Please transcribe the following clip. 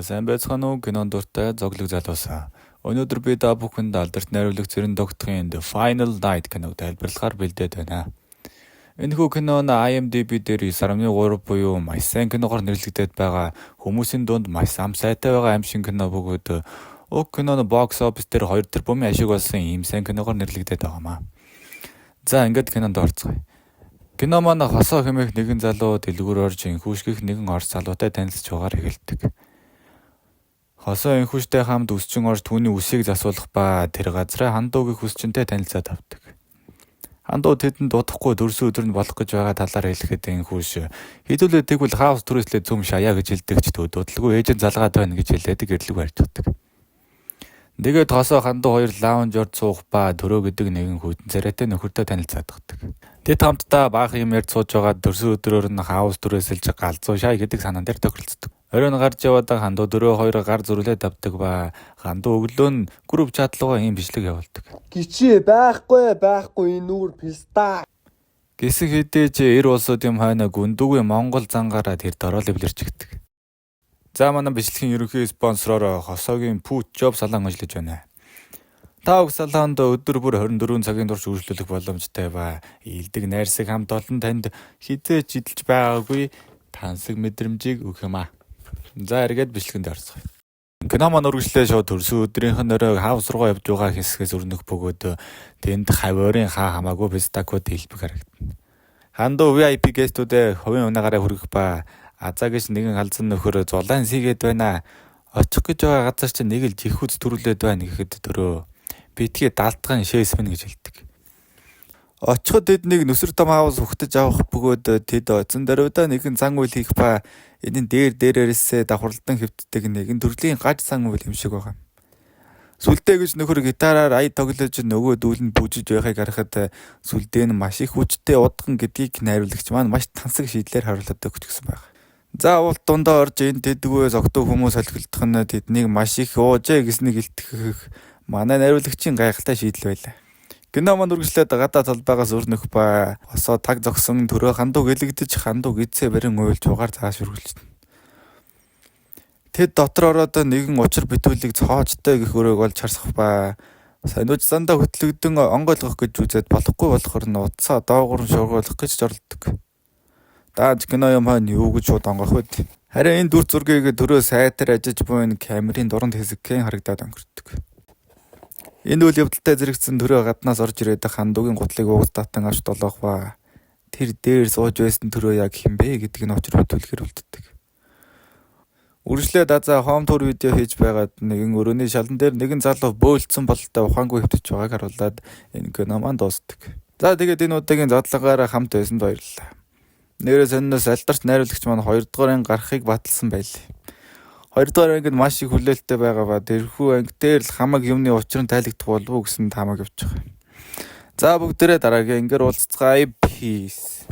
Сайн байцгаана уу, кинон дуртай зоглог залуусаа. Өнөөдөр би та бүхэнд алдарт найруулагч Цэрэн Догтгийн The Final Night киног тайлбарлахаар бэлдээд байна. Энэхүү кино нь IMDb дээр 9.3 буюу маш сайн киногоор нэрлэгдээд байгаа, хүмүүсийн дунд маш ам сайтай байгаа аймшгийн кино бөгөөд уг кино нь box office дээр 2 тэрбумын ашиг болсон ийм сайн киногоор нэрлэгдээд байгаа юм аа. За, ингээд кинонд орцгоё. Кино маань Хосоо хэмээх нэгэн залуу дэлгүүр орж энхүүш гэх нэгэн орос залуутай танилцж байгаагаар эхэлдэг. Хосоо энхүүштэй хамт үсчин орж түүний үсийг засуулах ба тэр газраа Хандуу гэх үсчинтэй танилцаад авдаг. Хандуу тэдэнд удахгүй төрсөн өдөр нь болох гэж байгаа талаар хэлэхэд энхүүш хэдүүлээ тэгвэл house түрээслээд цөм шаяа гэж хэлдэг ч удалгүй ээж нь залгаад байна гэж хэлээд гэрлэг барьчихдаг. Тэгээд Хосоо, Хандуу хоёр lounge орж суух ба Төрөө гэдэг нэгэн хүйтэн царайтай нөхөртэй танилцааддаг. Тэд хамтдаа баахан юм ярьж сууж байгаад төрсөн өдрөөр нь house түрээсэлж галзуу шаая гэдэг санаан дээр тохиролцдог. Оройн гарч яваадаа Хандуу, Төрөө хоёр гар зүрхлээд авдаг ба Хандуу өглөө нь group chat руугаа ийм бичлэг явуулдаг. Гичээ, байхгүй, байхгүй, энэ нүүр писта. Гэсэн хэдий ч эр улсууд юм хойно гүндүгүй Монгол зангаараа тэр дороо лэвлэрчигдэг. За, манай бичлэгийн ерөнхий спонсороор Хосоогийн Put Job салон ажиллаж байна. Та уг салонд өдөр бүр 24 цагийн турш үйлчлүүлэх боломжтой ба ийдэг найрсаг хамт олон танд хэзээ ч эдэлж байгаагүй тансаг мэдрэмжийг өгөх юм аа. За, эргээд бичлэгэнд орцгоё. Кино маань үргэлжлээ шууд төрсөн өдрийнх нь орой house руугаа явж байгаа хэсгээс өрнөх бөгөөд тэнд хавь ойрын хаа хамаагүй пистакууд элбэг харагдана. Хандуу VIP guest үүдээ хувийн унаагаараа хүргэх ба Азаа гэж нэгэн халзан нөхөр зулаан сийгээд байна. Очих гэж байгаа газар чинь нэг л жихүүц төрүүлээд байна гэхэд Төрөө битгий даалтган шээс минь гэж хэлдэг. Очиход тэднийг нүсэр том house угтаж авах бөгөөд тэд оцон дөрөвдөө нэгэн зан үйл хийх ба энэ нь дээр дээрээсээ давхарлан хэвтдэг нэгэн төрлийн гаж зан үйл юм шиг байгаа. Сүлдээ гэж нөхөр гитараар ая тоглож нөгөө дүүл нь бүжиж байхыг харахад сүлдээ нь маш их хүчтэй удган гэдгийг найруулагч маань маш тансаг шийдлээр харуулдаг өгч гэсэн байна. За, уулт дундаа орж энэ тэдгүү зогтуу хүмүүс солихлдох нь тэднийг маш их уужээ гэснийг илтгэх манай найруулагчийн гайхалтай шийдэл байлаа. Кино маань үргэлжлээд гадаа талбайгаас өрнөх ба Хосоо таг зогсон Төрөө Хандуу гэлэгдэж, Хандуу гэдсээ барин уйлж угаар зааш үргэлжлэнэ. Тэд дотор ороод нэгэн учир битүүлийг цоочтой гэх өрөөг олж харсах ба сониуч зандаа хөтлөгдөн онгойлгох гэж үзээд болохгүй болохоор нь утсаа доогуур нь шургуулах гэж зорилдог. Дааж кино юм хойно юу гэж шууд онгойх вэ? Харин энэ дүр зургийг Төрөө сайтар ажиж буйн камерын дуранд хэсэгхэн харагдаад өнгөрдөг. Энэ үйл явдалтай зэрэгцэн Төрөө гаднаас орж ирээд Хандуугийн гутлыг уугаз татан авч долоох ба тэр дээр сууж байсан Төрөө яг хэн бэ гэдг нь учир бүтүүлэхээр үлддэг. Үргэлжлээд Азаа home tour видео хийж байгаад нэгэн өрөөний шалан дээр нэгэн залуу бөөлцсөн бололтой ухаангүй хэвтэж байгааг харуулад энэ кино маань дуусдаг. За, тэгээд энэ удаагийн задлагаараа хамт байсанд баярлалаа. Нэрээ сониноос алдарт найруулагч маань 2 дугаар анги гарахыг баталсан байлээ. 2 дугаар ангид маш их хүлээлттэй байгаа ба тэрхүү анги дээр л хамаг юмны учир нь тайлагдах болов уу гэсэн таамаг явж байгаа. За, бүгдээрээ дараагийн ангаар уулзацгаая. Peace.